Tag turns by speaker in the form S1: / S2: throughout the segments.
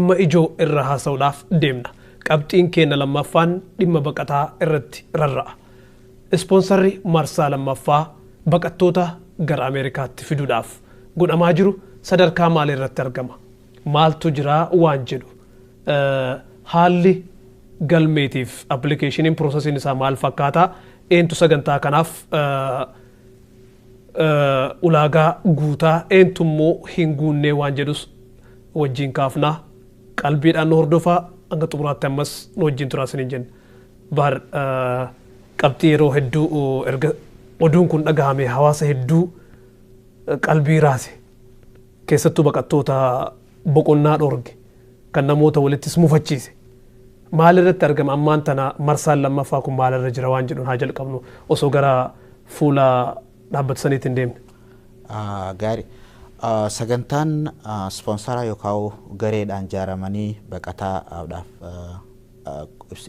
S1: Dhimma ijoo irra haasa'uudhaaf deemna. Qabxiin keenya lammaffaan dhimma baqataa irratti rarra'a. Ispoonsarri marsaa lammaffaa baqattoota gara Ameerikaatti fiduudhaaf godhamaa jiru sadarkaa maalii irratti argama? Maaltu jira waan jedhu, haalli galmeetiif appilikeeshiniin piroosesiin isaa maal fakkaataa? Eentu sagantaa kanaaf ulaagaa guutaa, eentu immoo hin guunnee waan jedhus wajjin kaafnaa. Qalbiidhaan nu hordofaa, hanga xumuraatti ammas nu wajjin turaa isiniin jenna. Bahar, qabxii yeroo hedduu erga oduun kun dhagahame hawaasa hedduu qalbii raase, keessattuu baqattoota boqonnaa dhoorge, kan namoota walittis mufachiise, maal irratti argama ammaan tana? Marsaan lammaffaa kun maal irra jira waan jedhuun haa jalqabnu, osoo gara fuula dhaabbata saniitti hin deemne.
S2: Gaarii. Sagantaan ispoonsaraa yookaan gareedhaan ijaaramanii baqataadhaaf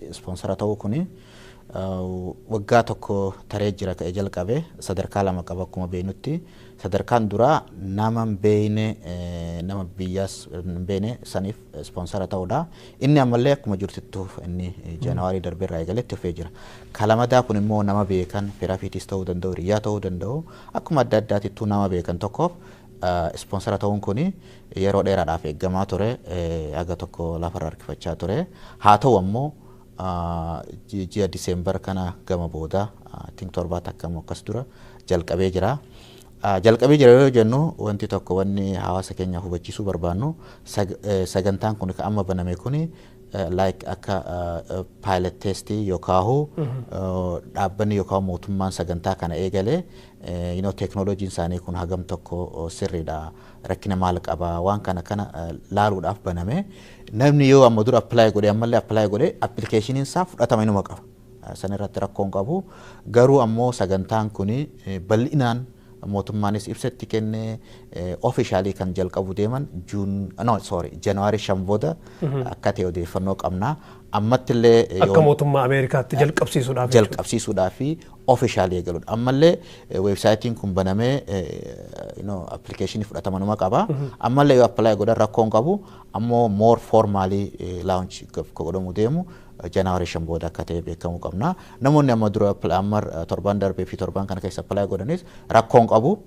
S2: ispoonsara ta'uu kuni waggaa tokko taree jira ka'e jalqabe. Sadarkaa lama qaba akkuma beeknutti. Sadarkaan duraa nama hin beekne, nama biyyaas hin beekne saniif ispoonsara ta'uudha. Inni ammallee akkuma jirtutti, inni January darbee irraa eegaletti fufee jira. Kalamadaa kun immoo nama beekan, fira fiitis ta'uu danda'u, hiriyaa ta'uu danda'u, akkuma adda addaatittuu nama beekan tokkoof ispoonsara ta'uun kuni yeroo dheeraadhaaf eeggamaa ture, haga tokko lafarra harkifachaa ture. Haa ta'u ammoo ji'a December kana gama booda, I think torbaata akkam akkas dura jalqabee jira. Jalqabee jira yoo jennu, wanti tokko wanni hawaasa keenya hubachiisuu barbaannu, sagantaan kun kan amma baname kuni like akka pilot testii yookaan dhaabbanni yookaan mootummaan sagantaa kana eegale teeknooloojiin isaanii kun hagam tokko sirriidha, rakkina maal qaba, waan kana kana laaluudhaaf baname. Namni yoo amma dura apply godhe, ammallee apply godhe, appilikeeshiniin isaa fudhatama inuma qaba. San irratti rakkoon qabu. Garuu ammoo sagantaan kuni bal'inaan mootummaanis ibsatti kennee officially kan jalqabu deeman June, no, sorry, January 5 booda akka ta'e odeeffannoo qabna. Ammatti illee
S1: Akka mootummaa Ameerikaatti jalqabsiisuudhaaf.
S2: Jalqabsiisuudhaaf fi officially eegaluudha. Ammallee weebsaayitiin kun banamee appilikeeshinii fudhatamanuma qaba. Ammallee yoo apply godhan rakkoon qabu. Ammoo more formally launch godhamuu deemu January 5 booda akka ta'e beekamuu qabna. Namoonni amma dura, amma torban darbee fi torban kana keessa apply godhanis rakkoon qabu.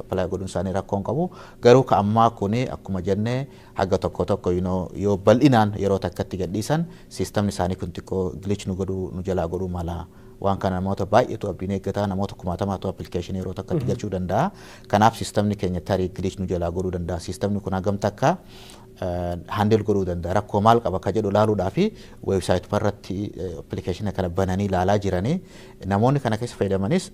S2: Apply godhuun isaanii rakkoon qabu. Garuu ka ammaa kuni akkuma jennee haga tokko tokko yoo bal'inaan yeroo takkatti gadhiisan, siistamni isaanii kun xiqqoo glitch nu godhuu, nu jalaa godhuu mala. Waan kana namoota baay'eetu abdiin eeggataa, namoota kumaatamaatu appilikeeshinii yeroo takkatti galchuu danda'a. Kanaaf siistamni keenya tarii glitch nu jalaa godhuu danda'a. Siistamni kun hagam takka handle godhuu danda'a, rakkoo maal qaba akka jedhu ilaaluudhaa fi weebsaayituma irratti appilikeeshina kana bananii ilaalaa jiranii. Namoonni kana keessa fayyadamanis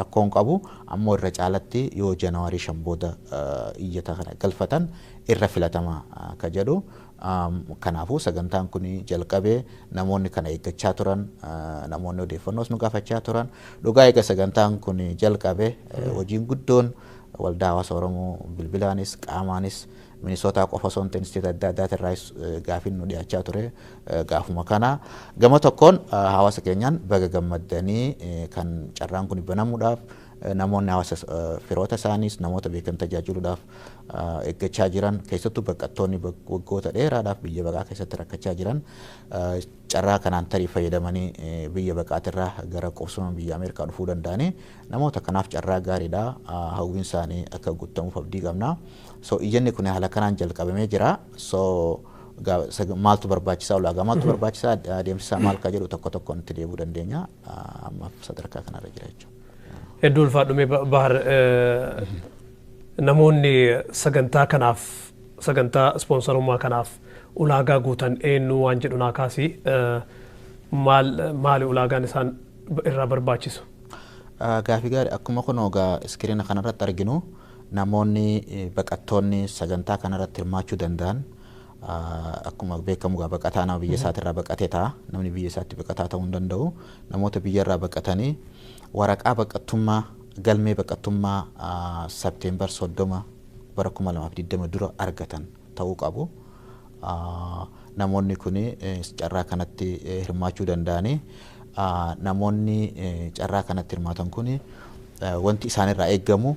S2: rakkoon qabu. Ammoo irra caalatti yoo January 5 booda iyyata kana galfatan irra filatama akka jedhu. Kanaafuu sagantaan kun jalqabee namoonni kana eeggachaa turan, namoonni odeeffannoos nu gaafachaa turan. Dhugaa eega sagantaan kun jalqabe hojiin guddoon waldaa hawaasa Oromoo bilbilaanis qaamaanis Minisootaa qofa osoo hin ta'in isteeta adda addaatirraas gaafiin nu dhiyaachaa ture gaafuma kana. Gama tokkoon hawaasa keenyaan baga gammaddanii, kan carraan kun banamuudhaaf namoonni hawaasa, firoota isaaniis, namoota beekan tajaajiluudhaaf eeggachaa jiran, keessattuu baqattoonni waggoota dheeraadhaaf biyya baqaa keessatti rakkachaa jiran, carraa kanaan tarii fayyadamanii biyya baqaatirraa gara qubsuma biyya Ameerikaa dhufuu danda'anii, namoota kanaaf carraa gaariidha. Hawwiin isaanii akka guutamuuf abdii qabna. So iyyanni kun haala kanaan jalqabamee jira. So maaltu barbaachisaa, ulaagaa maaltu barbaachisaa, adeemsisaa maal ka jedhu tokko tokkoon itti deebi'uu dandeenya. Ammaaf sadarkaa kanarra jira jechuudha.
S1: Hedduu ulfaadhume Bahar. Namoonni sagantaa kanaaf, sagantaa ispoonsarummaa kanaaf ulaagaa guutan eenyu waan jedhu naa kaasii. Maal maali ulaagaan isaan irraa barbaachisu?
S2: Gaafii gaarii. Akkuma kun egaa iskiriina kanarratti arginu, namoonni baqattoonni sagantaa kanarratti hirmaachuu danda'an, akkuma beekamu egaa baqataa nama biyya isaatirraa baqatee ta'a. Namni biyya isaatti baqataa ta'uu hin danda'u. Namoota biyyarraa baqatanii waraqaa baqattummaa, galmee baqattummaa September 30 bara 2020 dura argatan ta'uu qabu. Namoonni kun carraa kanatti hirmaachuu danda'anii. Namoonni carraa kanatti hirmaatan kun wanti isaanirraa eeggamu,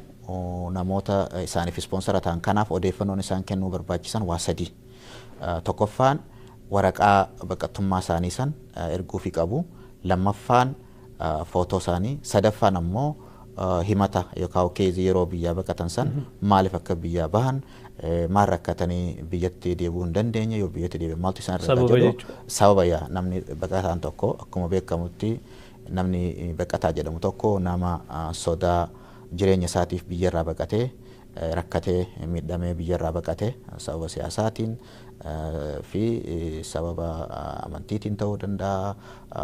S2: namoota isaaniif ispoonsara ta'an kanaaf odeeffannoon isaan kennuu barbaachisan waa sadii. Tokkoffaan waraqaa baqattummaa isaanii san erguufii qabu. Lammaffaan footoo isaanii. Sadaffaan ammoo himata yookaan case yeroo biyyaa baqatan san maaliif akka biyyaa bahan, maal rakkatanii biyyatti deebi'uu hin dandeenye, yoo biyyatti deebi'an maaltu isaan irra
S1: Sababa
S2: jedhu
S1: jechuudha.
S2: Sababa yaa namni baqataan tokko, akkuma beekamutti namni baqataa jedhamu tokko nama sodaa jireenya isaatiif biyyarraa baqatee, rakkatee, miidhamee biyyarraa baqatee, sababa siyaasaatiin fi sababa amantiitiin ta'uu danda'a,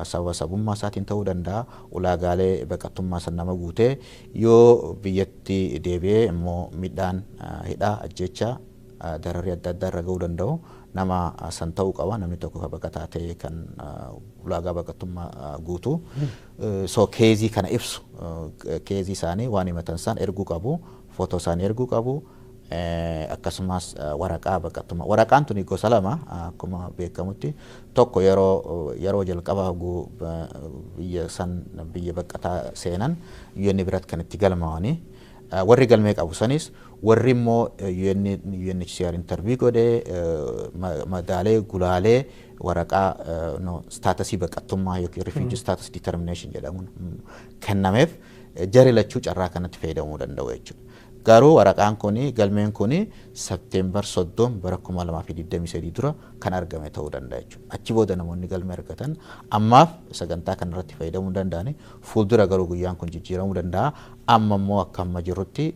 S2: sababa sabummaa isaatiin ta'uu danda'a, ulaagaalee baqattummaa san nama guutee yoo biyyatti deebi'ee immoo miidhaan hidhaa, ajjeechaa, dararrii adda addaa irra ga'uu danda'u nama san ta'uu qaba namni tokko kan baqataa ta'e kan ulaagaa baqattummaa guutu. So case kana ibsu, case isaanii waan himatan san erguu qabu, footoo isaanii erguu qabu, akkasumas waraqaa baqattummaa. Waraqaan tuni gosa lama akkuma beekamutti. Tokko yeroo jalqaba hoguu biyya san biyya baqataa seenan UN biratti kan itti galmaa'anii warri galmee qabu sanis, warri immoo UN UNHCR interview godhee madaalee gulaalee waraqaa status baqattummaa yookiin refugee status determination jedhamuun kennameef, jari lachuu carraa kanatti fayyadamuu danda'u jechuudha. Garuu waraqaan kuni, galmeen kuni September 30 bara 2023 dura kan argame ta'uu danda'a jechuudha. Achi booda namoonni galmee argatan ammaaf sagantaa kanarratti fayyadamuu danda'ani. Fuuldura garuu guyyaan kun jijjiiramuu danda'a. Amma immoo akka amma jirrutti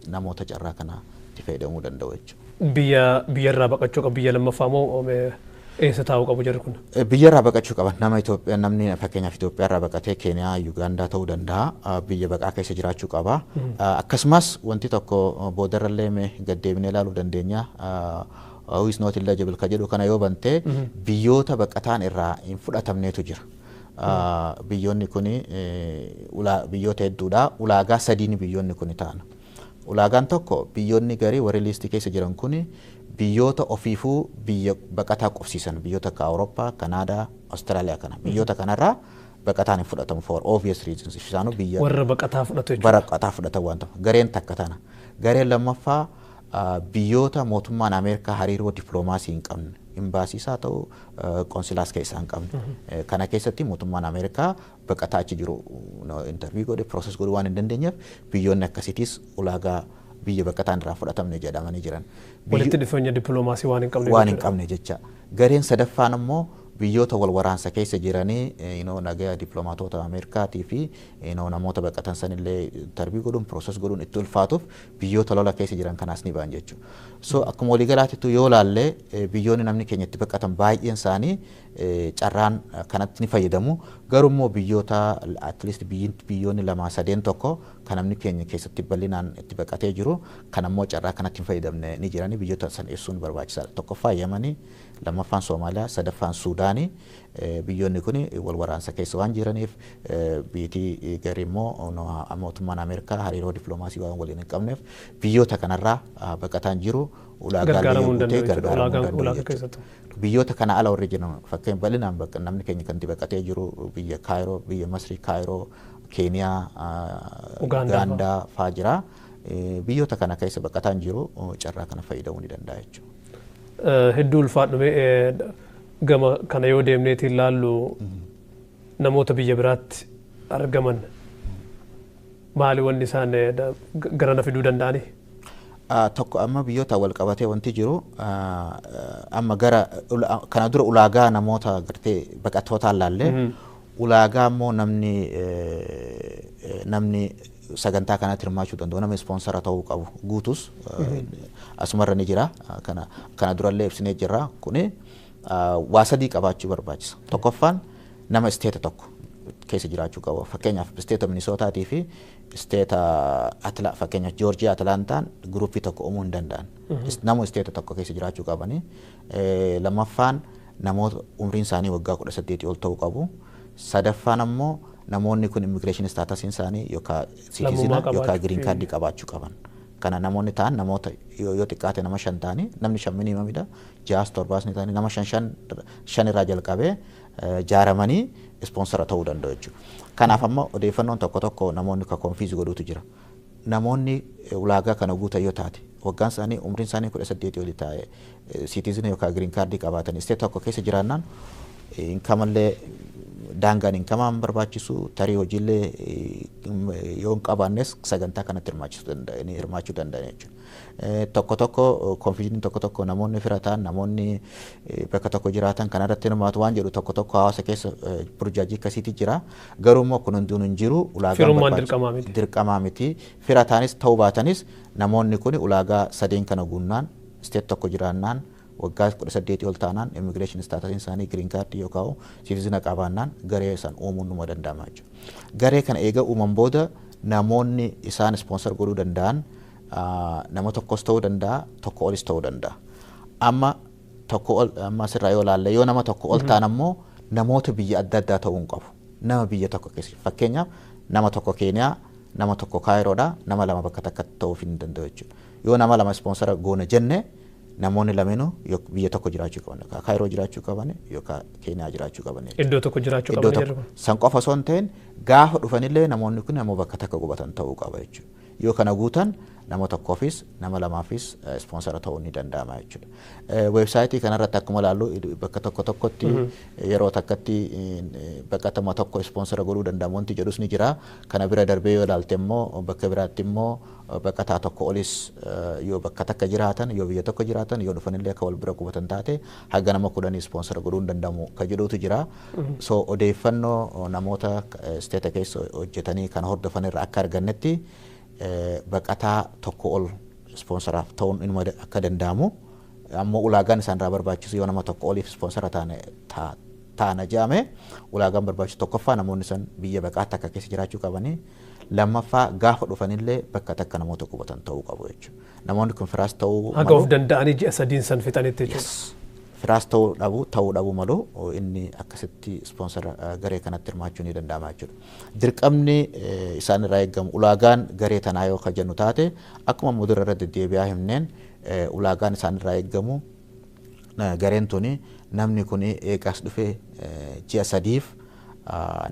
S2: namoota carraa kanatti fayyadamuu danda'u jechuudha.
S1: Biyyarraa baqachuu qabu, biyya lammaffaa moo eessa taa'uu qabu jarri kun?
S2: Biyyarraa baqachuu qaban. Nama Itoophiyaa, namni fakkeenyaaf Itoophiyaarraa baqatee Keeniyaa, Yugaandaa ta'uu danda'a. Biyya baqaa keessa jiraachuu qaba. Akkasumas wanti tokko boodarrallee mee gaddeebinee ilaaluu dandeenya. Who is not eligible ka jedhu kana yoo bante biyyoota baqataan irraa hin fudhatamneetu jira. Biyyoonni kuni biyyoota hedduudha. Ulaagaa sadiin biyyoonni kuni ta'an. Ulaagaan tokko, biyyoonni garii warri list keessa jiran kuni biyyoota ofiifuu biyya baqataa qubsiisan, biyyoota akka Awurooppaa, Kanaadaa, Awustiraaliyaa kana. Biyyoota kanarraa baqataan hin fudhatamu for obvious reasons. Isaanuu biyya
S1: Warra baqataa fudhatu jechuudha.
S2: Baqataa fudhatan waan ta'eef. Gareen takka tana. Gareen lammaffaa biyyoota mootummaan Ameerikaa hariiroo dippiloomaasii hin qabne. Imbaasiis haa ta'u qoonsilaas keessaa hin qabne. Kana keessatti mootummaan Ameerikaa baqataa achi jiru interview godhe process godhuu waan hin dandeenyeef biyyoonni akkasiitis ulaagaa biyya baqataan irraa fudhatamne jedhamanii jiran.
S1: Walitti dhufeenya dippiloomaasii waan hin qabne
S2: waan hin qabne jecha. Gareen sadaffaan immoo biyyoota wal waraansa keessa jiranii nagaya dippiloomaatota Ameerikaatii fi namoota baqatan sanillee interview godhuun process godhuun itti ulfaatuuf biyyoota lola keessa jiran kanaas ni ba'an jechuudha. So akkuma waliigalaatittu yoo laallee biyyoonni namni keenya itti baqatan baay'een isaanii carraan kanatti ni fayyadamu. Garuu immoo biyyoota at least biyyoonni lama sadeen tokko kan namni keenya keessatti bal'inaan itti baqatee jiru kan ammoo carraa kanatti hin fayyadamne ni jirani, biyyoota san ibsuun barbaachisaadha. Tokkoffaa Yemanii, lammaffaan Soomaaliyaa, sadaffaan Suudaanii. Biyyoonni kun wal waraansa keessa waan jiraniif, biitii garii immoo mootummaan Ameerikaa hariiroo dippiloomaasii waan waliin hin qabneef biyyoota kanarraa baqataan jiru ulaagaalee yoo guutee gargaaramuu danda'u jechuudha. Biyyoota kana ala warri jiran, fakkeenya bal'inaan namni keenya kan itti baqatee jiru biyya Kaayiroo, biyya Masrii, Kaayiroo, Keeniyaa, Ugaandaa faa jira. Biyyoota kana keessa baqataan jiru carraa kana fayyadamuu ni danda'a jechuudha.
S1: Hedduu ulfaadhume. Gama kana yoo deemneetiin ilaallu namoota biyya biraatti argaman maali wanni isaan gara na fiduu danda'ani?
S2: Tokko amma biyyoota wal qabatee wanti jiru, amma gara kana dura ulaagaa namoota gartee baqattootaan laallee, ulaagaa immoo namni sagantaa kanatti hirmaachuu danda'u, namni sponsor ta'uu qabu guutus asumarra ni jira. Kana durallee ibsinee jirra. Kuni waa sadii qabaachuu barbaachisa. Tokkoffaan nama state tokko keessa jiraachuu qaba. Fakkeenyaaf state Minisootaatii fi state Atla, fakkeenyaaf Joorjiyaa Atlaantaan group tokko uumuu hin danda'an. Nama state tokko keessa jiraachuu qabani. Lammaffaan namoota umriin isaanii waggaa 18 ol ta'uu qabu. Sadaffaan ammoo namoonni kun immigration statusiin isaanii yookaan citizen yookaan green card qabaachuu qaban. Kana namoonni ta'an namoota yoo xiqqaate nama shan ta'anii, namni shan minimumidha. Ja'as torbaas ni ta'anii, nama shan shan irraa jalqabee jaaramanii sponsor ta'uu danda'u jechuudha. Kanaaf amma odeeffannoon tokko tokko namoonni ka confuse godhutu jira. Namoonni ulaagaa kana guutan yoo taate Waggaan isaanii, umriin isaanii 18 olii taa'e, citizen yookaan green card qabaatan, state tokko keessa jiraannaan, incomellee daangaan incomaan barbaachisu, tarii hojiillee yoo hin qabaannes sagantaa kanatti hirmaachuu danda'an jechuudha. Tokko tokko confusioniin, tokko tokko namoonni fira ta'an, namoonni bakka tokko jiraatan kanarratti hirmaatu waan jedhu tokko tokko hawaasa keessa burjaajii akkasiitu jira. Garuu immoo kun hundinuu hin jiru.
S1: Ulaagaan dirqamaa miti.
S2: Dirqamaa miti. Fira ta'anis ta'uu baatanis namoonni kun ulaagaa sadeen kana guunnaan, state tokko jiraannaan, waggaa 18 ol taanaan, immigration statusiin isaanii green card yookaan citizen qabaannaan garee san uumuun numa danda'ama jechuudha. Garee kana eega uuman booda namoonni isaan sponsor godhuu danda'an nama tokkos ta'uu danda'a, tokko olis ta'uu danda'a. Amma tokko ol, amma asirraa yoo ilaalle, yoo nama tokko ol ta'an ammoo namoota biyya adda addaa ta'uu hin qabu. Nama biyya tokko keessa, fakkeenyaaf nama tokko Keeniyaa, nama tokko Kaayiroodha, nama lama bakka takkatti ta'uu hin danda'u jechuudha. Yoo nama lama sponsor goona jenne, namoonni lameenuu biyya tokko jiraachuu qaban, yookaan Kaayiroo jiraachuu qaban yookaan Keeniyaa jiraachuu qaban.
S1: Iddoo tokko jiraachuu qaban jedhu.
S2: San qofa osoo hin ta'in gaafa dhufanillee namoonni kun ammoo bakka takka qubatan ta'uu qaba jechuudha. Yoo kana guutan nama tokkoofis nama lamaafis sponsor ta'uu ni danda'ama jechuudha. Websiteii kanarratti akkuma ilaallu bakka tokko tokkotti yeroo takkatti baqatama tokko sponsor godhuu danda'amu wanti jedhus ni jira. Kana bira darbee yoo ilaalte immoo bakka biraatti immoo baqataa tokko olis yoo bakka takka jiraatan, yoo biyya tokko jiraatan, yoo dhufanillee akka wal bira qubatan taate haga nama 10 sponsor godhuu hin danda'amu ka jedhutu jira. So odeeffannoo namoota statea keessa hojjetanii kan hordofan irraa akka argannetti baqataa tokko ol sponsoraaf ta'uun inuma akka danda'amu, ammoo ulaagaan isaan irraa barbaachisu yoo nama tokko oliif sponsor taane taana jedhame, ulaagaan barbaachisu tokkoffaa namoonni san biyya baqaa takka keessa jiraachuu qabanii, lammaffaa gaafa dhufanillee bakka takka namoota qubatan ta'uu qabu jechuudha. Namoonni kun firaas ta'uu
S1: Haga of danda'anii ji'a 3n san fixanitti jechuudha.
S2: Firaas ta'uu dhabuu malu, inni akkasitti sponsor garee kanatti hirmaachuu ni danda'ama jechuudha. Dirqamni isaan irraa eegamu, ulaagaan garee tanaa yoo jennu taate, akkuma mudura irra deddeebi'aa himneen, ulaagaan isaan irraa eegamu gareen tuni namni kun eegaas dhufee ji'a 3f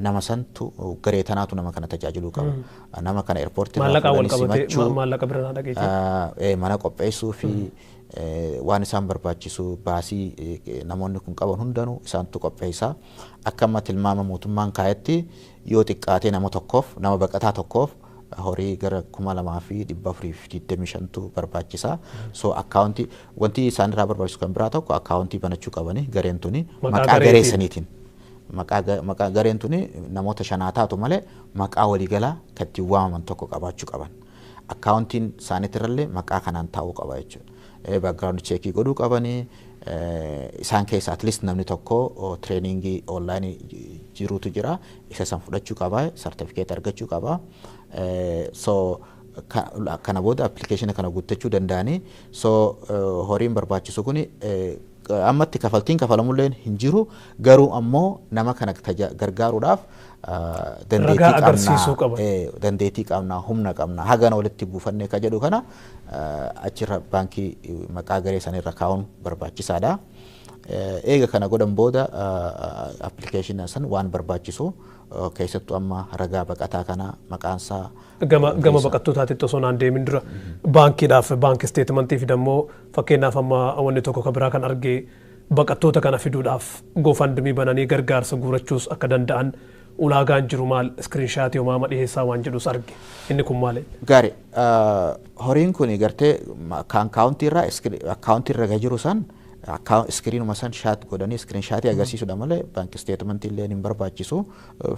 S2: nama santu, garee tanaatu nama kana tajaajiluu qaba. Nama kana airportii
S1: irraa fuudhanii simachuu, maallaqa bira naa dhageessee.
S2: Mana qopheessuu fi waan isaan barbaachisu, baasii namoonni kun qaban hundanuu isaantu qopheessa. Akka amma tilmaama mootummaan kaayetti yoo xiqqaatee nama tokkoof, nama baqataa tokkoof horii gara 2,425tu barbaachisa. So accountii, wanti isaan irraa barbaachisu kan biraa tokko accountii banachuu qabani gareen tuni maqaa garee saniitiin. Maqaa gareen tuni namoota shanaa taatu malee maqaa waliigalaa kan ittiin waamaman tokko qabaachuu qaban. Accountiin isaaniitirrallee maqaa kanaan taa'uu qaba jechuudha. Background checkii godhuu qabanii, isaan keessa at least namni tokko trainingii onlineii jirutu jira, isa san fudhachuu qaba, sartifikeet argachuu qaba. So kana booda applicationa kana guuttachuu danda'anii. So horiin barbaachisu kuni ammatti kafaltiin kafalamullee hin jiru, garuu ammoo nama kana gargaaruudhaaf
S1: dandeettii qabnaa,
S2: dandeettii qabnaa, humna qabnaa, hagana walitti buufannee ka jedhu kana achirra baankii maqaa garee sanirra kaa'uun barbaachisaadha. Eega kana godhan booda applicationa san waan barbaachisu, keessattuu amma ragaa baqataa kana maqaansaa
S1: Gama baqattootaatti osoo naan deemin dura baankiidhaaf bank statementii fidammoo, fakkeenyaaf amma wanni tokko kan biraa kan argee baqattoota kana fiduudhaaf GoFundMe bananii gargaarsa guurachuus akka danda'an ulaagaan jiru maal, screenshotii homaama dhiheessaa waan jedhus arge, inni kun maali?
S2: Gaarii, horiin kun gartee kan accountii irraa accountii irra jiru san screenuma san shot godhanii screenshotii agarsiisudha malee bank statementii illee hin barbaachisu.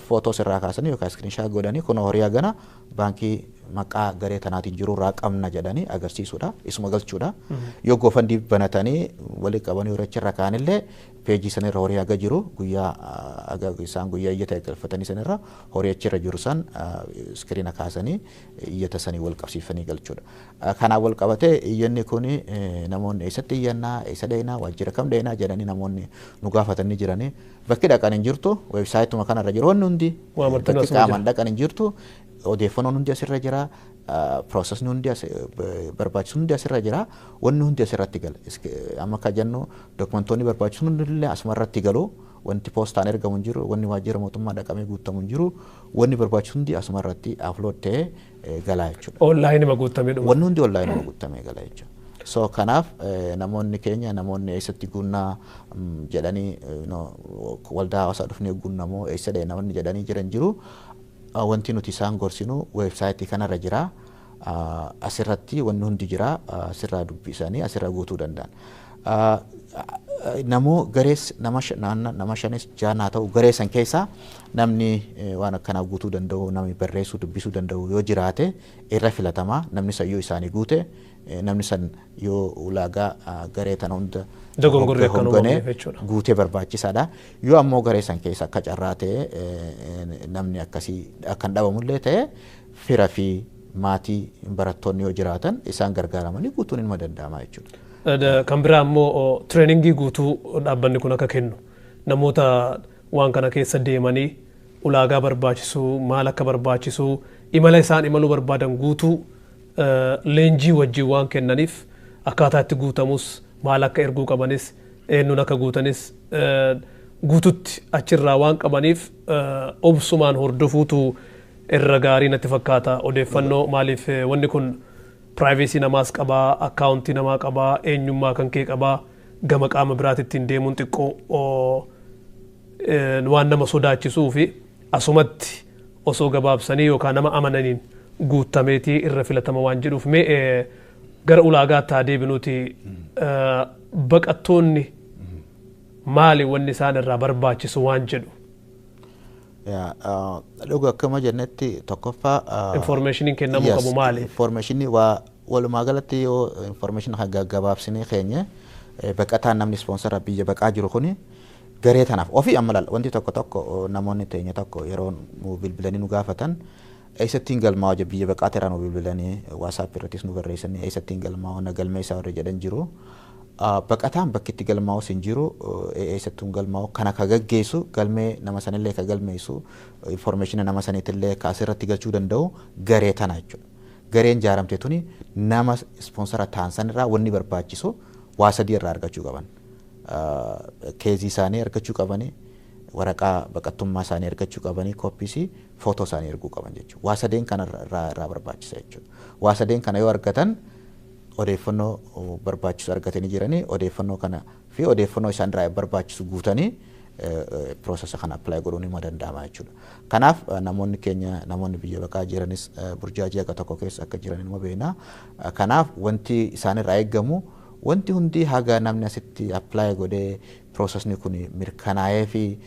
S2: Footoos irraa kaasanii yookaan screenshot godhanii kun horii hagana baankii maqaa garee tanaatiin jiru irraa qabna jedhanii agarsiisudha, isuma galchuudha. Yoo GoFundMe banatanii walii qabanii horii achirra kaa'anillee pageii sanirra horii haga jiru, guyyaa haga isaan guyyaa iyyata galfatanii sanirra horii achirra jiru san screena kaasanii iyyata sanii wal qabsiifanii galchuudha. Kanaan wal qabatee iyyanni kun namoonni eessatti iyyannaa, eessa dheenaa, waajjira kam dheenaa jedhanii namoonni nu gaafatanii jiranii, bakki dhaqan hin jirtu, websiteuma kanarra jiru wanni hundi, bakki qaamaan dhaqan hin jirtu, odeeffannoon hundi asirra jira. Processni hundi barbaachisu hundi asirra jira, wanni hundi asirratti gala. Amma akka jennu documentoonni barbaachisu hundi illee asuma irratti galu. Wanti poostaan ergamu hin jiru, wanni waajjira mootummaa dhaqamee guutamu hin jiru, wanni barbaachisu hundi asuma irratti upload ta'ee galaa jechuudha.
S1: Onlineima guutamee dhuma.
S2: Wanni hundi onlineima guutamee gala jechuudha. So kanaaf namoonni keenya, namoonni eessatti guunnaa jedhanii, waldaa hawaasaa dhufnee guunnamoo, eessa namoonni jedhanii jiran jiru. Wanti nuti isaan gorsinu websiteii kanarra jira. Asirratti wanni hundi jira. Asirraa dubbisanii asirraa guutuu danda'an. Namoo garees nama shanis jaan haa ta'u, garee san keessaa namni waan akkanaa guutuu danda'u, namni barreessuu dubbisuu danda'u yoo jiraate irra filatamaa. Namni san yoo isaanii guute, namni san yoo ulaagaa garee tana hunda
S1: Dogongorri akka uumamneef jechuudha.
S2: guutee barbaachisaadha. Yoo ammoo garee san keessa akka carraa ta'e namni akkasii akkan dhabamullee ta'e, fira fi maatii barattoonni yoo jiraatan isaan gargaaramanii guutuun ilma danda'ama jechuudha.
S1: Kan biraa immoo trainingii guutuu dhaabbanni kun akka kennu, namoota waan kana keessa deemanii ulaagaa barbaachisu, maal akka barbaachisu, imala isaan imaluu barbaadan guutuu leenjii wajjin waan kennaniif, akkaataa itti guutamus, maal akka erguu qabanis, eenyuun akka guutanis guututti achirraa waan qabaniif, obsumaan hordofuutu irra gaarii natti fakkaata. Odeeffannoo maaliif wanni kun privacy namaas qabaa, accountii namaa qabaa, eenyummaa kan kee qabaa, gama qaama biraatittiin deemuun xiqqoo waan nama sodaachisuu fi asumatti osoo gabaabsanii yookaan nama amananiin guutameetii irra filatama waan jedhuuf. Mee gara ulaagaatti haa deebinuuti. Baqattoonni maali wanni isaan irraa barbaachisu waan jedhu.
S2: Dhuga akkuma jennetti tokkoffaa
S1: Informationiin kennamuu qabu maali?
S2: Informationii waa walumaa galatti yoo information kan gaggabaabsinee keenye, baqataan namni sponsora biyya baqaa jiru kuni garee tanaaf ofii amma laal, wanti tokko tokko namoonni teenya tokko yeroo nu bilbilanii nu gaafatan, eessattiin galmaa'u, biyya baqaa irraa nu bilbilanii, WhatsApp irrattis nu barreessanii, eessattiin galmaa'u, na galmeessaa warri jedhan jiru. Baqataan bakki itti galmaa'us hin jiru, eessattuun galmaa'u. Kana ka gaggeessu, galmee nama sanillee ka galmeessu, information nama saniitillee ka asirratti galchuu danda'u garee tana jechuudha. Gareen jaaramte tuni nama sponsora ta'an sanirraa wanni barbaachisu waa sadii irraa argachuu qaban. Caseii isaanii argachuu qabanii, waraqaa baqattummaa isaanii argachuu qabanii, copyisii footoo isaanii erguu qaban jechuudha. Waa sadeen kana irraa barbaachisa jechuudha. Waa sadeen kana yoo argatan odeeffannoo barbaachisu argatanii jiranii, odeeffannoo kana fi odeeffannoo isaan irraa barbaachisu guutanii processa kana apply godhuun ni danda'ama jechuudha. Kanaaf namoonni keenya, namoonni biyya baqaa jiranis burjaajii akka tokko keessa akka jiran inuma beekna. Kanaaf wanti isaan irraa eeggamu, wanti hundi haga namni asitti apply godhee processni kun mirkanaa'ee fi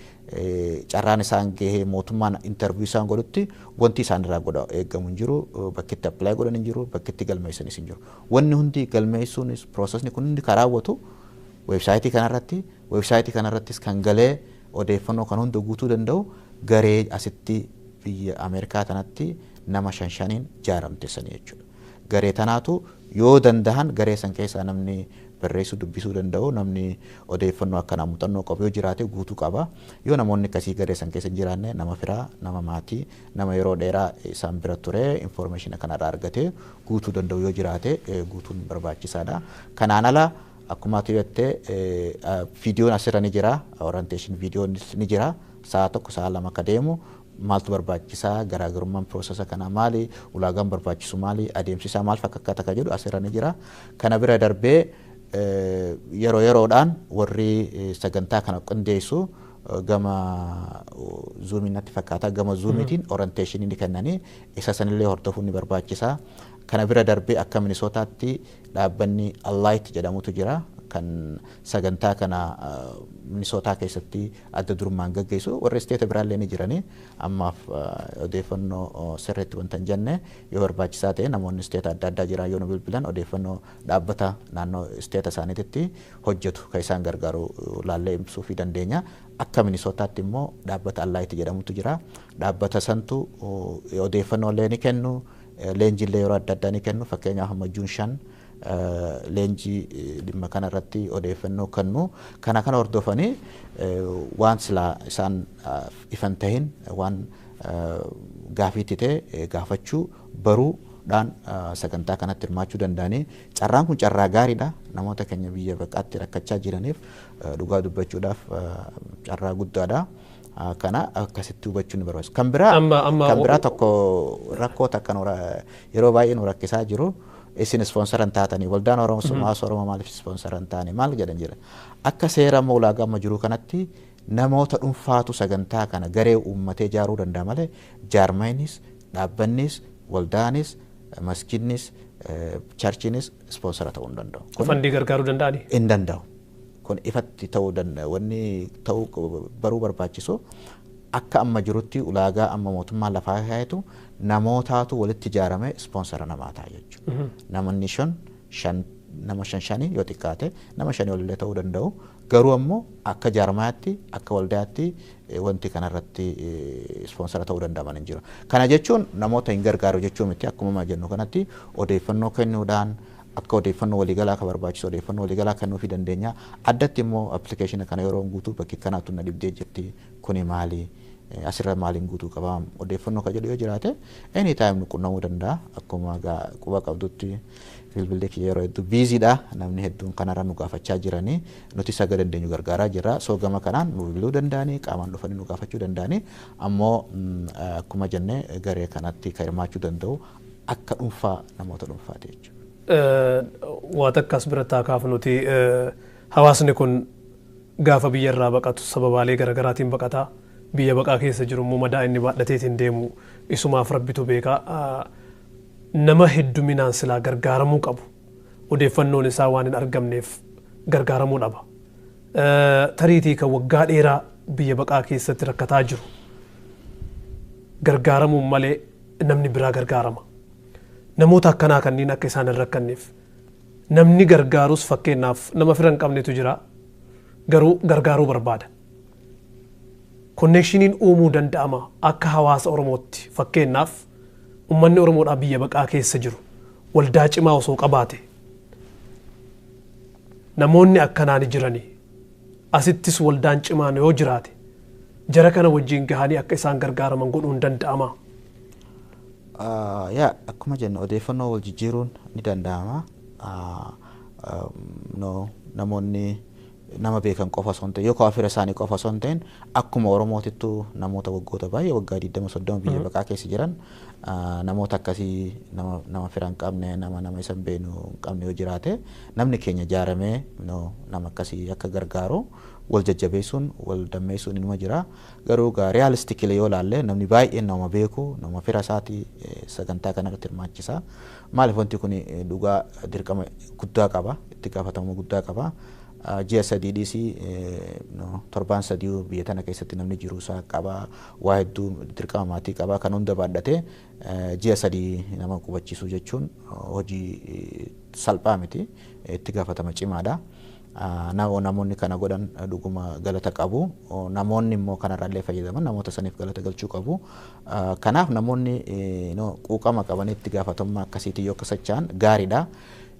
S2: carraan isaan gahee mootummaan interview isaan godhutti, wanti isaan irraa godha eeggamu hin jiru, bakki itti apply godhan hin jiru, bakki itti galmeessanis hin jiru. Wanni hundi galmeessuunis processni kun hundi kan raawwatu websiteii kanarratti. Websiteii kanarrattis kan galee odeeffannoo kan hunda guutuu danda'u garee asitti biyya Ameerikaa tanatti nama shan shaniin jaaramte sanii jechuudha. Garee tanaatu yoo dandahan garee san keessaa namni barreessuu dubbisuu danda'u, namni odeeffannoo akkanaa muuxannoo qabu yoo jiraate guutuu qaba. Yoo namoonni akkasii garee san keessa hin jiraanne, nama firaa, nama maatii, nama yeroo dheeraa isaan bira ture information kanarraa argatee guutuu danda'u yoo jiraate guutuun barbaachisaadha. Kanaan ala akkuma ati jettee viidiyoon asirra ni jira, orientation viidiyoon ni jira, sa'a 1 sa'a 2 akka deemu, maaltu barbaachisaa, garaagarummaan processa kanaa maali, ulaagaan barbaachisu maali, adeemsi isaa maal fakkaata ka jedhu asirra ni jira. Kana bira darbee yeroo yeroodhaan warri sagantaa kana qindeessu gama Zoomii natti fakkaata, gama Zoomiitiin orientationii ni kennanii, isa sanillee hordofuun ni barbaachisa. Kana bira darbee akka Minisootaatti dhaabbanni Alight jedhamutu jira, kan sagantaa kana Minisootaa keessatti adda durummaan gaggeessu. Warri stateta biraallee ni jiranii, ammaaf odeeffannoo sirriitti wanta hin jenne. Yoo barbaachisaa ta'e namoonni stateta adda addaa jiran yoo nu bilbilan, odeeffannoo dhaabbata naannoo stateta isaaniitti hojjetu kan isaan gargaaru laallee ibsuu fi dandeenya. Akka Minisootaatti immoo dhaabbata Alight jedhamutu jira. Dhaabbata santu odeeffannoo illee ni kennu, leenjiillee yeroo adda addaa ni kennu. Fakkeenyaaf amma June 5 leenjii dhimma kana irratti odeeffannoo kennu. Kana kana hordofanii waan silaa isaan ifan tahin, waan gaafiitti ta'e gaafachuu baruu. dhaan sagantaa kanatti hirmaachuu danda'anii. Carraan kun carraa gaariidha. Namoota keenya biyya baqaatti rakkachaa jiraniif dhugaa dubbachuudhaaf carraa guddaadha. Kana akkasitti hubachuun ni barbaachisa. Kan biraa kan biraa tokko rakkoo takka yeroo baay'ee nu rakkisaa jiru, isin sponsor hin taatanii, waldaan Oromoo, hawaasa Oromoo maaliif sponsor hin taane maal jedhan jira. Akka seera amma ulaagaa amma jiru kanatti namoota dhuunfaatu sagantaa kana garee uummatee ijaaruu danda'a malee jaarmaynis, dhaabbannis, waldaanis, masjidnis, churchiinis sponsor ta'uu hin danda'u.
S1: Fundii gargaaruu danda'ani?
S2: Hin danda'u. Kun ifatti ta'uu danda'a. Wanni ta'uu baruu barbaachisu, akka amma jirutti ulaagaa amma mootummaan lafaa kaayetu namootaatu walitti ijaarame sponsor namaa ta'a jechuudha. Namni shan shan, nama shan shanii yoo xiqqaate, nama shanii olillee ta'uu danda'u. Garuu ammoo akka jaarmayaatti, akka waldaatti wanti kanarratti sponsor ta'uu danda'aman hin jiru. Kana jechuun namoota hin gargaaru jechuu miti. Akkuma jennu kanatti odeeffannoo kennuudhaan, akka odeeffannoo waliigalaa akka barbaachisu odeeffannoo waliigalaa kennuufii dandeenya. Addatti immoo application kana yeroo guutuu bakki kanaatu na dhibdee jirti, kuni maali, asirra maaliin guutuu qaba, odeeffannoo ka jedhu yoo jiraate anytime nu qunnamuu danda'a. Akkuma quba qabdutti bilbilli kiyya yeroo hedduu busydha. Namni hedduun kanarra nu gaafachaa jiranii, nuti saga dandeenyu gargaaraa jirra. So gama kanaan nu bilbiluu danda'anii, qaamaan dhufanii nu gaafachuu danda'anii. Ammoo akkuma jenne garee kanatti kan hirmaachuu danda'u akka dhuunfaa namoota dhuunfaati jechuudha.
S1: Waa takka as biratti haa kaafnuti. Hawaasni kun gaafa biyya irraa baqatu sababaalee garaagaraatiin baqataa. Biyya baqaa keessa jiru immoo madaa inni baadhateetiin deemu isumaaf rabbitu beekaa. Nama hedduminaan silaa gargaaramuu qabu odeeffannoon isaa waan hin argamneef gargaaramuu dhaba. Tariitii kan waggaa dheeraa biyya baqaa keessatti rakkataa jiru gargaaramuun malee namni biraa gargaarama. Namoota akkanaa kanneen akka isaan hin rakkanneef namni gargaarus, fakkeenyaaf nama fira hin qabnetu jira, garuu gargaaruu barbaada. Connectioniin uumuu danda'ama akka hawaasa Oromootti? Fakkeenyaaf uummanni Oromoodhaa biyya baqaa keessa jiru waldaa cimaa osoo qabaate, namoonni akkanaa ni jiranii, asittis waldaan cimaan yoo jiraate, jara kana wajjin gahanii akka isaan gargaaraman godhuun danda'ama?
S2: Yaa, akkuma jennu odeeffannoo wal jijjiiruun ni danda'ama. No, namoonni nama beekan qofa osoo hin ta'in yookaan fira isaanii qofa osoo hin ta'in, akkuma Oromootittuu namoota waggoota baay'ee, waggaa 20, 30 biyya baqaa keessa jiran, namoota akkasii, nama fira hin qabne, nama isa hin beeknu hin qabne yoo jiraate, namni keenya ijaaramee no, nama akkasii akka gargaaru wal jajjabeessuun, wal dammeessuun inuma jira. Garuu gaa realistically yoo ilaalle namni baay'een nama beeku, nama fira isaatii sagantaa kanarratti hirmaachisa. Maaliif? Wanti kun dhugaa dirqama guddaa qaba, itti gaafatamummaa guddaa qaba. Ji'a 3 dhiisii torbaan 3 biyya tana keessatti namni jiruu isaa qaba, waa hedduu dirqama maatii qaba, kan hunda baadhatee ji'a 3 nama qubachiisuu jechuun hojii salphaa miti, itti gaafatama cimaadha. Namoonni kana godhan dhuguma galata qabu. Namoonni immoo kanarraallee fayyadaman namoota saniif galata galchuu qabu. Kanaaf namoonni quuqama qaban itti gaafatamummaa akkasiitiin yoo akka socho'an gaariidha.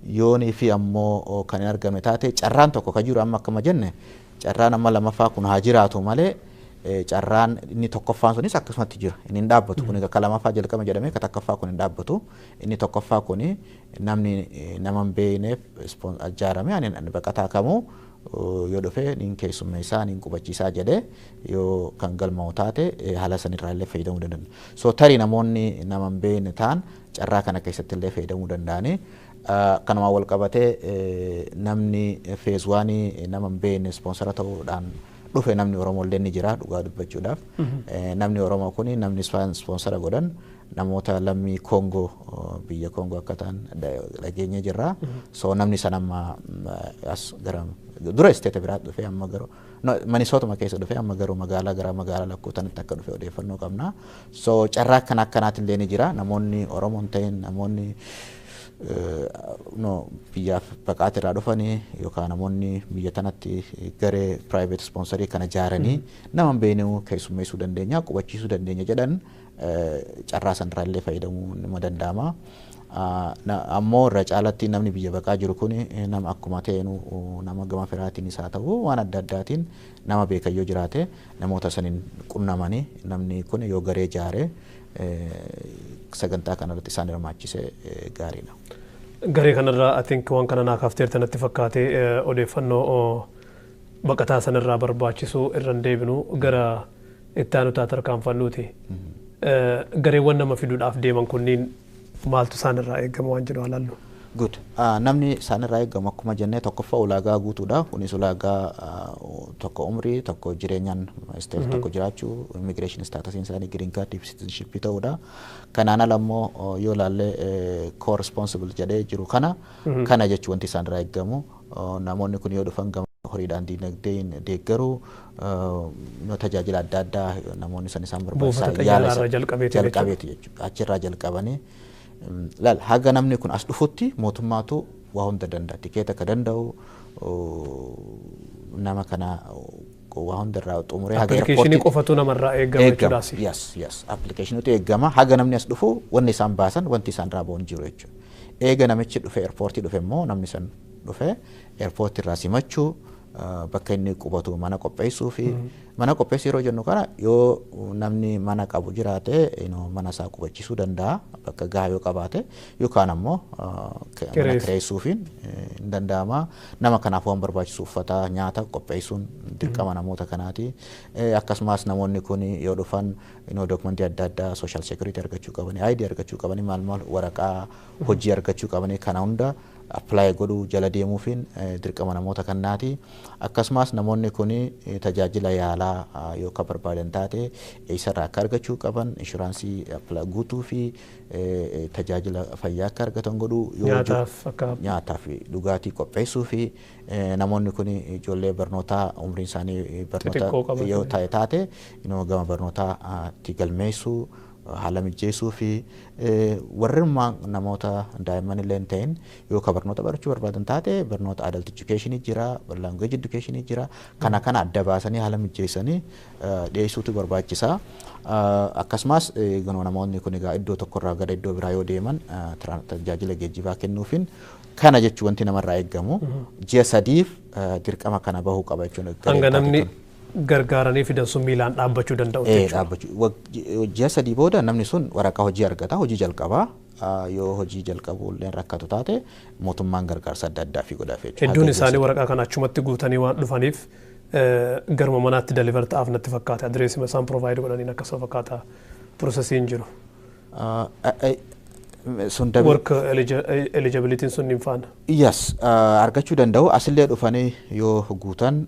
S2: Yoonii fi ammoo kan hin argamne taate, carraan tokko kan jiru amma akkuma jenne carraan amma lamaffaa kun haa jiraatu malee carraan inni tokkoffaan sunis akkasumatti jira. Inni hin dhaabbatu. Kun akka lamaffaa jalqaba jedhamee ka tokkoffaa kun hin dhaabbatu. Inni tokkoffaa kun namni nama hin beekneef ijaarame ani baqataa kamuu yoo dhufe nin keessummeessaa, nin qubachiisaa jedhee yoo kan galmaa'u taate, haala sanirraa illee fayyadamuu danda'u. So tarii namoonni nama hin beekne ta'an carraa kana keessatti illee fayyadamuu danda'anii. Kanumaan wal qabatee namni phase one nama hin beekne sponsor ta'uudhaan dhufe, namni Oromoo illee ni jira dhugaa dubbachuudhaaf. Namni Oromoo kuni namni sponsor godhan namoota lammii Koongoo, biyya Koongoo akka ta'an dhageenye jirra. So namni sana amma as gara dura state biraatti dhufe, amma garuu Minnesootuma keessa dhufe, amma garuu magaalaa gara magaalaa lakkuu tanatti akka dhufe odeeffannoo qabna. So carraa akkana akkanaati illee ni jira. Namoonni Oromoo hin ta'in, namoonni no biyyaaf baqaati irraa dhufanii yookaan namoonni biyya tanatti garee private sponsorii kana ijaaranii nama hin beekne keessummeessuu dandeenya, qubachiisuu dandeenya jedhan, carraa sanarraa illee fayyadamuu nima danda'ama. Ammoo irra caalatti namni biyya baqaa jiru kun nama akkuma ta'enu nama gama firaatiin isaa ta'u waan adda addaatiin nama beekan yoo jiraate, namoota saniin qunnamanii namni kun yoo garee ijaare sagantaa kanarratti isaan hirmaachise gaariidha.
S1: Garee kanarraa I think waan kana naa kaafteerta natti fakkaate. Odeeffannoo baqataa sanarraa barbaachisu irra hin deebinu, gara itti aanutaa tarkaanfannuuti. Gareewwan nama fiduudhaaf deeman kunniin maaltu isaan irraa eegama waan jedhu ilaallu.
S2: Good. Namni isaan irraa eegamu akkuma jennee tokkoffaa ulaagaa guutuudha. Kunis ulaagaa tokko umrii, tokko jireenyaan state tokko jiraachuu, immigration statusiin isaanii green card fi citizenship ta'uudha. Kanaan ala immoo yoo ilaalle co-responsible jedhee jiru kana kana jechuun wanti isaan irraa eegamu, namoonni kun yoo dhufan gama horiidhaan diinagdeen deeggaruu, tajaajila adda addaa namoonni san isaan
S1: barbaachisaa yaala
S2: jalqabeeti jechuudha. Achirraa jalqabanii laal haga namni kun as dhufutti mootummaatu waa hunda danda'a. Tikeeta akka danda'u nama kana waa hunda irraa xumuree
S1: haga applicationii qofatu namarraa eegama jechuudhaas.
S2: Yes, applicationiitu eegama. Haga namni as dhufu wanni isaan baasan, wanti isaan irraa ba'uun jiru jechuudha. Eega namichi dhufe, airportii dhufe immoo, namni san dhufe airportii irraa simachuu, bakka inni qubatu mana qopheessuu fi mana qopheessuu yeroo jennu kana, yoo namni mana qabu jiraate mana isaa qubachiisuu danda'a bakka gahaa yoo qabaate, yookaan ammoo mana kireessuufiin hin danda'ama. Nama kanaaf waan barbaachisu, uffata, nyaata qopheessuun dirqama namoota kanaati. Akkasumas namoonni kun yoo dhufan documentii adda addaa, social security argachuu qabanii, ID argachuu qabanii, maal maal waraqaa hojii argachuu qabanii, kana hunda apply godhuu jala deemuufiin dirqama namoota kanaati. Akkasumas namoonni kun tajaajila yaalaa yoo akka barbaadan taate eessarraa akka argachuu qaban, insuranceii guutuu fi tajaajila fayyaa akka argatan godhuu, nyaataa fi dhugaatii qopheessuu fi namoonni kun ijoollee barnootaa umriin isaanii barnoota yoo ta'e taate gama barnootaatti galmeessuu, haala mijeessuu fi warreen namoota daa'imman illee hin ta'in yoo ka barnoota barachuu barbaadan taate, barnoota adult education jira, language education jira, kana kana adda baasanii haala mijeessanii dhiyeessuutu barbaachisaa. Akkasumas namoonni kun egaa iddoo tokkorraa gara iddoo biraa yoo deeman tajaajila geejjibaa kennuufiin, kana jechuun wanti namarraa eeggamu ji'a 3f dirqama kana bahuu qaba jechuudha.
S1: Hanga namni gargaaranii fidan sun miilaan dhaabbachuu danda'u
S2: jechuudha. Dhaabbachuu. Ji'a 3 booda namni sun waraqaa hojii argata, hojii jalqabaa. Yoo hojii jalqabuu illee rakkatu taate mootummaan gargaarsa adda addaa fi godhaaf
S1: jechuudha. Hedduun isaanii waraqaa kana achumatti guutanii waan dhufaniif garuma manaatti deliver ta'aaf natti fakkaata. Addressima isaan provide godhaniin akkasuma fakkaata processiin jiru.
S2: Sun
S1: Work eligibilityin sun hin faana.
S2: Yes, argachuu danda'u. Asillee dhufanii yoo guutan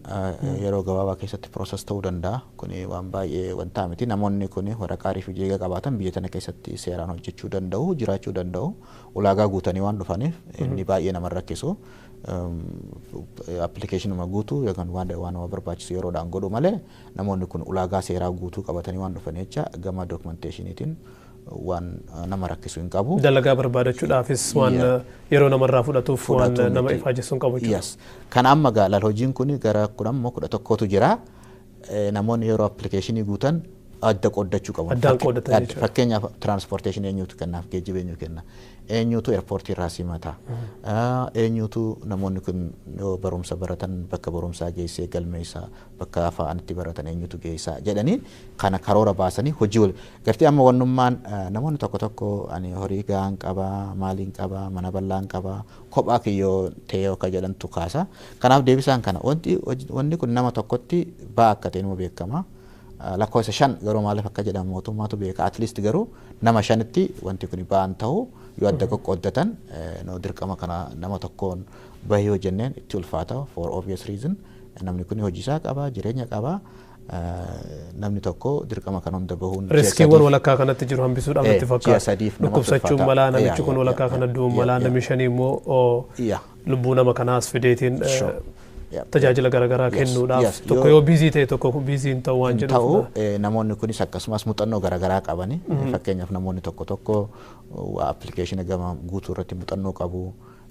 S2: yeroo gabaabaa keessatti process ta'uu danda'a. Kuni waan baay'ee wanta miti. Namoonni kun waraqaa refugee qabaatan biyya tana keessatti seeraan hojjechuu danda'u, jiraachuu danda'u. Ulaagaa guutanii waan dhufaniif inni baay'ee nama rakkisu. Applicationuma guutuu yookaan waan nama barbaachisu yeroodhaan godhu malee namoonni kun ulaagaa seeraa guutuu qabatanii waan dhufan jecha gama documentationiitiin waan nama rakkisu hin qabu.
S1: Dalagaa barbaadachuudhaafis waan yeroo namarraa fudhatuuf waan nama ifaajessu hin qabu jechuudha.
S2: Yes. Kan amma laal hojiin kun gara 10 moo 11tu jira. Namoonni yeroo applicationii guutan adda qooddachuu qabu.
S1: Addaan qooddatan jechuudha.
S2: Fakkeenyaaf transportationii eenyutu kennaaf, geejjiba eenyu kenna, eenyutu airportii irraa simata, eenyutu namoonni kun yoo barumsa baratan bakka barumsaa geessee galmeessa, bakka afaan itti baratan eenyutu geessa jedhanii kana karoora baasanii hojii wal gartee. Amma wannummaan namoonni tokko tokko ani horii gahaan qabaa, maaliin qabaa, mana bal'aan qabaa, kophaa kiyyoo ta'ee akka jedhantu kaasa. Kanaaf deebisaan kana wanti wanni kun nama tokkotti ba'aa akka ta'e numa beekama. Lakkoofsa shan garuu maaliif akka jedhamu mootummaatu beeka. At least garuu nama shanitti wanti kun ba'an ta'u yoo adda qoqqooddatan, no dirqama kana nama tokkoon bahee yoo jenneen itti ulfaata for obvious reason. Namni kun hojii isaa qaba, jireenya qaba. Namni tokko dirqama kana hunda bahuun
S1: Riskiiwwan walakkaa kanatti jiru hambisuudhaaf natti
S2: ji'a
S1: fakkaata.
S2: 3f namatti
S1: Dhukkubsachuun
S2: ulfaata.
S1: malaa namichi kun walakkaa kana du'uun malaa, namni shanii immoo lubbuu nama kanaas fideetiin tajaajila garaagaraa kennuudhaaf tokko yoo busy ta'e tokko busy hin ta'u waan
S2: ta'u
S1: jedhuuf.
S2: Namoonni kunis akkasumas muuxannoo garaagaraa qabani. Fakkeenyaaf namoonni tokko tokko applicationa gama guutuu irratti muuxannoo qabu.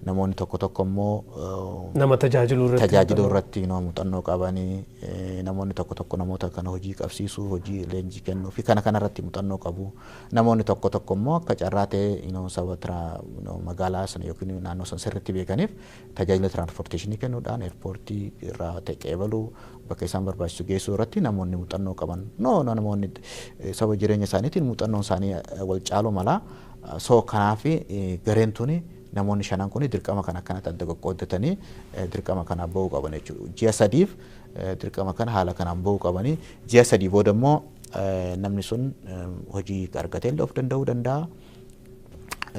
S2: Namoonni tokko tokko immoo
S1: nama tajaajiluu irratti
S2: tajaajiluu irratti muuxannoo qabanii, namoonni tokko tokko namoota kana hojii qabsiisuu, hojii leenjii kennuu fi kana irratti muuxannoo qabu. Namoonni tokko tokko immoo akka carraa ta'ee saba magaalaa sana yookiin naannoo sana sirriitti beekaniif tajaajila transportation kennuudhaan airportii irraa ta'e qeebaluu, bakka isaan barbaachisu geessuu irratti namoonni muuxannoo qaban, no namoonni saba jireenya isaaniitiin muuxannoon isaanii wal caalu mala. So kanaaf gareen tuni, namoonni shanan kun, dirqama kana akkanatti adda qoqqooddatanii dirqama kana bahuu qaban jechuudha. Ji'a 3f dirqama kana haala kanaan bahuu qabanii, ji'a 3 booda immoo namni sun hojii argatee illee of danda'uu danda'a.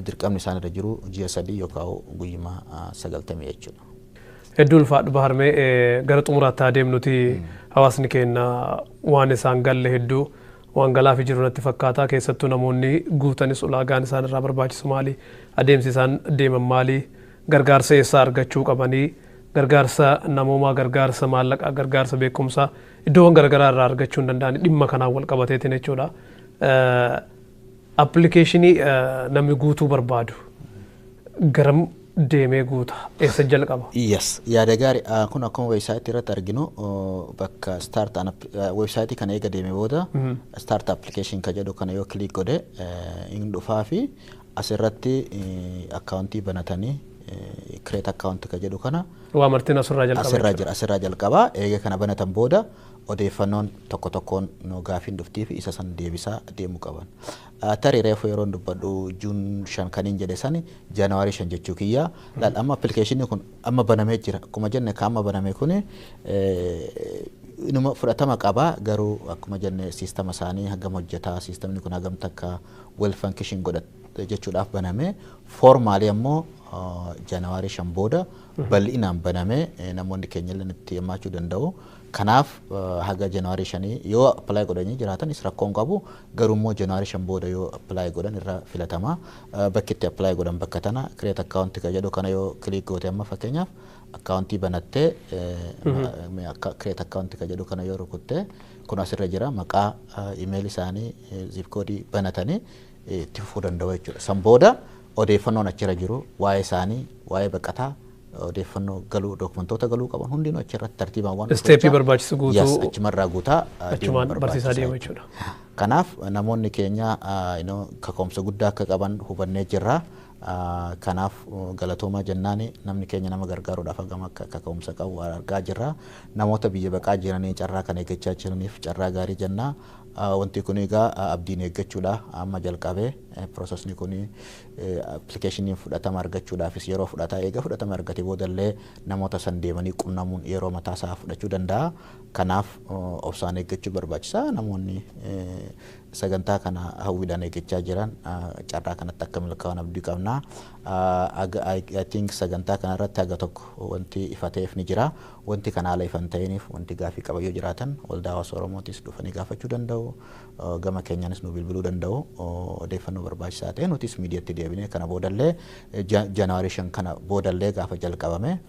S2: Dirqamni isaan irra jiru ji'a 3 yookaan guyyuma 90 jechuudha.
S1: Hedduu ulfaadhu Baharmee. Gara xumuraatti adeemnuti, hawaasni keenya waan isaan galle hedduu waan galaafi jiru natti fakkaata. Keessattuu namoonni guutanis ulaagaan isaan irraa barbaachisu maali, adeemsi isaan deeman maali, gargaarsa eessaa argachuu qabanii, gargaarsa namoomaa, gargaarsa maallaqaa, gargaarsa beekumsaa iddoowwan garaagaraa irraa argachuu hin danda'ani dhimma kanaan wal qabateetiin jechuudha. Application namni guutuu barbaadu garam deemee guuta, eessa jalqaba?
S2: Yes, yaada gaarii. Kun akkuma website irratti arginu bakka start website kana eega deeme booda start application ka jedhu kana yoo click godhe inni dhufaa fi asirratti accountii banatanii create account ka jedhu kana
S1: Waa martiin asirraa jalqaba.
S2: Asirraa jira, asirraa jalqaba. Eega kana banatan booda odeeffannoon tokko tokkoon nu gaafiin dhuftii fi isa san deebisaa deemuu qaban. Tarii reefu yeroon dubbadhu June 5 kaniin jedhe sani January 5 jechuu kiyya. Laal, amma applicationni kun amma banamee jira. Akkuma jenne ka amma baname kuni inuma fudhatama qaba, garuu akkuma jenne systema isaanii hagam hojjetaa, systemni kun hagam takka well function godha jechuudhaaf baname. Formally ammoo January 5 booda bal'inaan baname namoonni keenya illee itti hirmaachuu danda'u. Kanaaf haga January 5 yoo apply godhanii jiraatanis rakkoon qabu, garuu immoo January 5 booda yoo apply godhan irra filatama. Bakki itti apply godhan bakka tana, create account ka jedhu kana yoo click goote, amma fakkeenyaaf accountii banattee create account ka jedhu kana yoo rukutte, kun asirra jira, maqaa, email isaanii, zip code banatanii itti fufuu danda'u jechuudha. San booda odeeffannoon achirra jiru waa'ee isaanii, waa'ee baqataa, odeeffannoo galuu, dookumentoota galuu qaban hundinuu achirratti tartiibaan waan
S1: Stepii barbaachisu guutuu
S2: achumarraa guutaa
S1: achumaan barsiisaa deema jechuudha.
S2: Kanaaf namoonni keenya kaka'umsa guddaa akka qaban hubannee jirra. Kanaaf galatoomaa jennaani, namni keenya nama gargaaruudhaaf hagam akka kaka'umsa qabu argaa jirra. Namoota biyya baqaa jiranii carraa kan eeggachaa jiraniif carraa gaarii jennaa. Wanti kun egaa abdiin eeggachuudha amma jalqabee. Processni kun applicationiin fudhatama argachuudhaafis yeroo fudhataa, eega fudhatama argate boodallee namoota san deemanii qunnamuun yeroo mataa isaa fudhachuu danda'a. Kanaaf obsaan eeggachuu barbaachisaa. Namoonni sagantaa kana hawwiidhaan eeggachaa jiran carraa kanatti akka milkaa'an abdii qabna. I think sagantaa kanarratti haga tokko wanti ifa ta'eef ni jira. Wanti kana haala ifan ta'iniif wanti gaafii qaban yoo jiraatan waldaa hawaasa Oromootis dhufanii gaafachuu danda'u. Gama keenyaanis nu bilbiluu danda'u. Odeeffannoo barbaachisaa ta'e nutis miidiyaatti deebinee kana boodallee, January 5 kana boodallee gaafa jalqabame,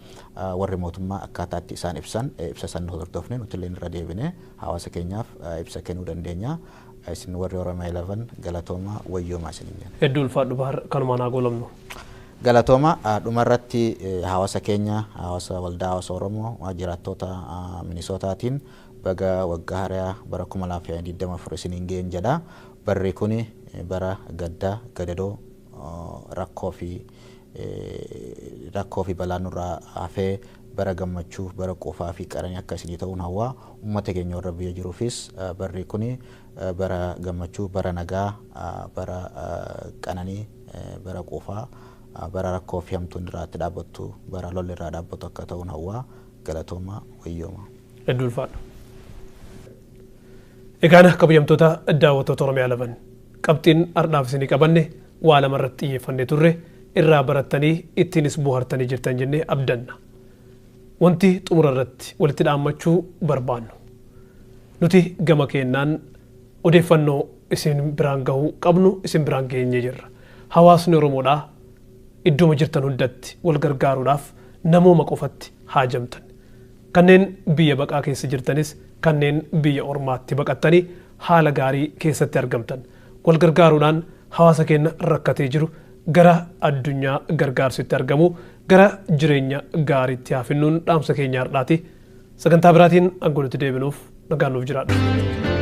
S2: warri mootummaa akkaataatti isaan ibsan ibsa san hordofne nuti illee irra deebinee hawaasa keenyaaf ibsa kennuu dandeenya. Isin warri Oromiyaa 11 galatooma, wayyoomaa isiniin jenna.
S1: Hedduu ulfaadhu Bahar, kanumaan haa goolabnu.
S2: Galatooma. Dhumarratti hawaasa keenya, hawaasa waldaa hawaasa Oromoo jiraattota Minisootaatiin baga waggaa haaraa bara 2024 isiniin ga'een jedha. Barri kuni bara gaddaa, gadadoo, rakkoo fi balaan nurraa hafee bara gammachuu, bara quufaa fi qaranii akka isinii ta'uun hawwaa. Uummata keenya warra biyya jiruufis barri kuni bara gammachuu, bara nagaa, bara qananii, bara quufaa, bara rakkoo fi hamtuun irraa itti dhaabbattu, bara lolli irraa dhaabbattu akka ta'uun hawwaa. Galatooma, wayyooma.
S1: Hedduu ulfaadhu. Egaan kabajamtoota daawwattoota Oromiyaa 11, qabxiin har'aaf isinii qabanne waa lama irratti xiyyeeffannee turre, irraa barattanii ittiinis bohaartanii jirtan jennee abdanna. Wanti xumura irratti walitti dhaammachuu barbaannu, nuti gama keenyaan odeeffannoo isin biraan gahuu qabnu isin biraan geenyee jirra. Hawaasni Oromoodhaa iddooma jirtan hundatti wal gargaaruudhaaf namooma qofatti haajamtan. Kanneen biyya baqaa keessa jirtanis, kanneen biyya ormaatti baqattanii haala gaarii keessatti argamtan, wal gargaaruudhaan hawaasa keenya rakkatee jiru gara addunyaa gargaarsitti argamu Gara jireenya gaariitti haa finnuun dhaamsa keenya har'aati. Sagantaa biraatiin hanga nuti deebinuuf nagaan nuuf jiraadha.